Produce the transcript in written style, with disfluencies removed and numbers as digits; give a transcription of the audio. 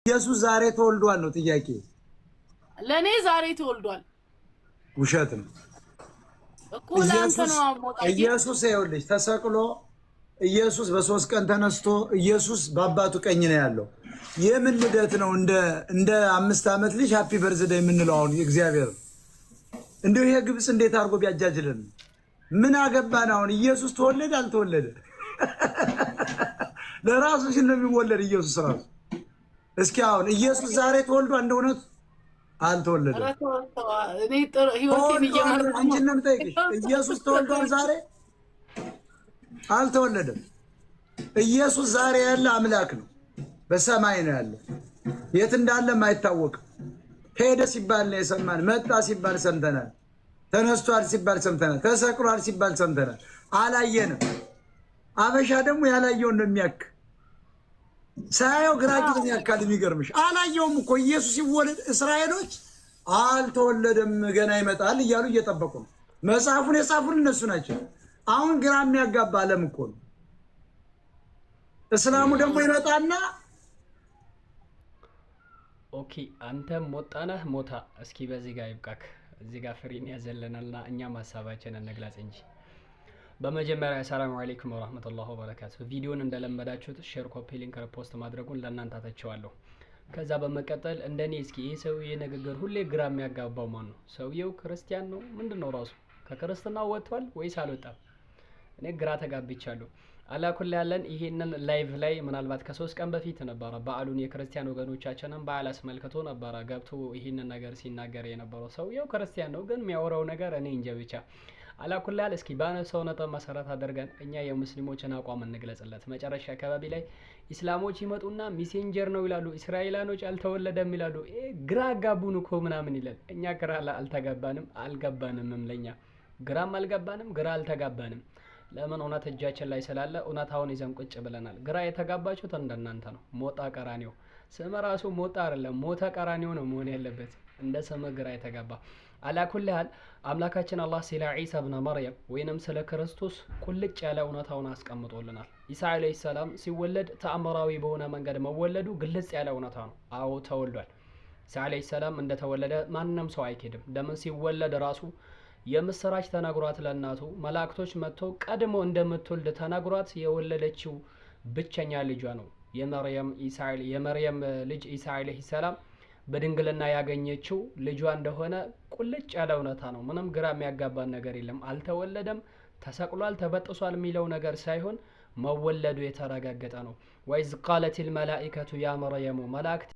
ኢየሱስ ዛሬ ተወልዷል ነው ጥያቄ። ለእኔ ዛሬ ተወልዷል። ውሸት ነው እኮ ለአንተ ነው ሞጣዬ። ኢየሱስ ይኸውልሽ ተሰቅሎ፣ ኢየሱስ በ3 ቀን ተነስቶ፣ ኢየሱስ በአባቱ ቀኝ ነው ያለው። የምን ልደት ነው? እንደ 5 ዓመት ልጅ happy birthday የምንለው አሁን እግዚአብሔር እንዲሁ ይሄ ግብፅ እንዴት አድርጎ ቢያጃጅልን ምን አገባን? አሁን ኢየሱስ ተወለደ አልተወለደ ለራሱ ሲል ነው የሚወለድ ኢየሱስ ራሱ። እስኪ አሁን ኢየሱስ ዛሬ ተወልዷል? እንደ እውነቱ አልተወለደም። ኧረ ተው ተው፣ እኔ ጥሩ ህይወቴን እየመራሁ ነው። አንቺን ነው የምጠይቅሽ። ኢየሱስ ተወልዷል ዛሬ? አልተወለደም። ኢየሱስ ዛሬ ያለ አምላክ ነው። በሰማይ ነው ያለ። የት እንዳለም አይታወቅም። ሄደ ሲባል ነው የሰማን። መጣ ሲባል ሰምተናል። ተነስቷል ሲባል ሰምተናል። ተሰቅሏል ሲባል ሰምተናል። አላየንም። አበሻ ደግሞ ያላየውን ነው የሚያክ፣ ሳያየው ግራ ቂጡን ያካል። የሚገርምሽ አላየውም እኮ ኢየሱስ ሲወለድ። እስራኤሎች አልተወለደም ገና ይመጣል እያሉ እየጠበቁ ነው። መጽሐፉን የጻፉን እነሱ ናቸው። አሁን ግራ የሚያጋባ ዓለም እኮ ነው። እስላሙ ደግሞ ይመጣና Okay፣ አንተም ሞጣ ነህ ሞታ። እስኪ በዚህ ጋር ይብቃክ። እዚህ ጋር ፍሬን ያዘለናልና እኛም ሀሳባችንን እንግለጽ እንጂ። በመጀመሪያ ሰላም አለይኩም ወራህመቱላሂ ወበረካቱ። ቪዲዮን እንደለመዳችሁት share፣ copy link፣ repost ማድረጉን ለእናንተ አተቸዋለሁ። ከዛ በመቀጠል እንደኔ እስኪ ይህ ሰውዬ ንግግር ሁሌ ግራ የሚያጋባው ማን ነው? ሰውየው ክርስቲያን ነው? ምንድን ነው ራሱ? ከክርስትና ወጥቷል ወይስ አልወጣም? እኔ ግራ ተጋብቻለሁ። አላኩል ያለን ይሄንን live ላይ ምናልባት ከ3 ቀን በፊት ነበረ፣ በዓሉን የክርስቲያን ወገኖቻችንን በዓል አስመልክቶ ነበረ ገብቶ ይሄንን ነገር ሲናገር የነበረው። ሰውየው ክርስቲያን ነው፣ ግን የሚያወራው ነገር እኔ እንጃ ብቻ። አላኩል ያህል እስኪ ባነሳው ነጥብ መሰረት አድርገን እኛ የሙስሊሞችን አቋም እንግለጽለት። መጨረሻ አካባቢ ላይ ኢስላሞች ይመጡና messenger ነው ይላሉ፣ እስራኤላኖች አልተወለደም ይላሉ። ግራ አጋቡን እኮ ምናምን ይላል። እኛ ግራ አልተጋባንም፣ አልገባንምም። ለኛ ግራም አልገባንም፣ ግራ አልተጋባንም። ለምን? እውነት እጃችን ላይ ስላለ እውነታውን ይዘን ቁጭ ብለናል። ግራ የተጋባችሁት እንደናንተ ነው። ሞጣ ቀራኒዮ ስም ራሱ ሞጣ አይደለም፣ ሞተ ቀራኒዮ ነው መሆን ያለበት። እንደ ስም ግራ የተጋባ። አላኩል ያህል አምላካችን አላህ ስለ ዒሳ ብነ መርየም ወይንም ስለ ክርስቶስ ቁልጭ ያለ እውነታውን አስቀምጦልናል። ኢሳ ዓለይሂ ሰላም ሲወለድ ተአምራዊ በሆነ መንገድ መወለዱ ግልጽ ያለ እውነታ ነው። አዎ፣ ተወልዷል። ኢሳ ዓለይሂ ሰላም እንደተወለደ ማንም ሰው አይክድም። ለምን? ሲወለድ ራሱ የምስራች ተነግሯት ለእናቱ መላእክቶች መጥተው ቀድሞ እንደምትወልድ ተነግሯት የወለደችው ብቸኛ ልጇ ነው። የመርየም ልጅ ኢሳ ዓለይሂ ሰላም በድንግልና ያገኘችው ልጇ እንደሆነ ቁልጭ ያለ እውነታ ነው። ምንም ግራ የሚያጋባን ነገር የለም። አልተወለደም፣ ተሰቅሏል፣ ተበጥሷል የሚለው ነገር ሳይሆን መወለዱ የተረጋገጠ ነው። وإذ قالت الملائكة يا مريم መላእክት